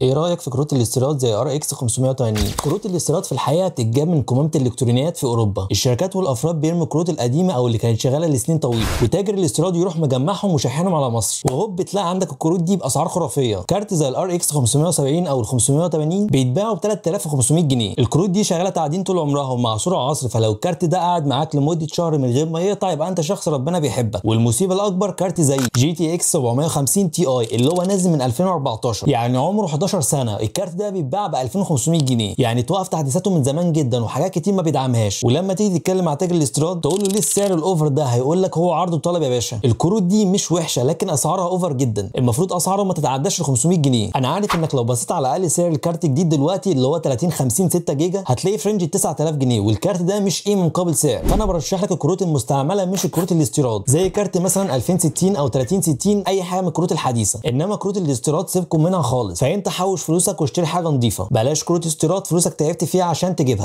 ايه رايك في كروت الاستيراد زي RX 580؟ كروت الاستيراد في الحقيقة بتتجاب من قمامه الالكترونيات في اوروبا. الشركات والافراد بيرموا الكروت القديمة او اللي كانت شغالة لسنين طويلة، وتاجر الاستيراد يروح مجمعهم وشاحنهم على مصر، وهوب بتلاقي عندك الكروت دي باسعار خرافية. كارت زي ال RX 570 او ال 580 بيتباعوا ب 3500 جنيه. الكروت دي شغالة تعدين طول عمرها ومع سرعة عصر، فلو الكارت ده قعد معاك لمدة شهر من غير ما يقطع يبقى انت شخص ربنا بيحبك. والمصيبة الاكبر كارت زي GTX 750 Ti اللي هو نازل من 2014، يعني عمره 11 سنة. الكارت ده بيتباع ب 2500 جنيه، يعني توقف تحديثاته من زمان جدا وحاجات كتير ما بيدعمهاش. ولما تيجي تتكلم مع تاجر الاستيراد تقول له ليه السعر ال over ده، هيقول لك هو عرض وطلب يا باشا. الكروت دي مش وحشة لكن اسعارها over جدا، المفروض اسعاره ما تتعداش ال 500 جنيه. انا عارف انك لو بصيت على اقل سعر الكارت الجديد دلوقتي اللي هو 30 50 6 جيجا هتلاقيه في range 9000 جنيه، والكارت ده مش ايه مقابل سعر. فانا برشح لك الكروت المستعملة مش الكروت الاستيراد، زي كارت مثلا 2060 او 3060، اي حاجة من الكروت الحديثة. انما كروت الاستيراد سيبكم منها خالص، فانت حوش فلوسك واشتري حاجة نظيفة، بلاش كروت استيراد فلوسك تعبت فيها عشان تجيبها.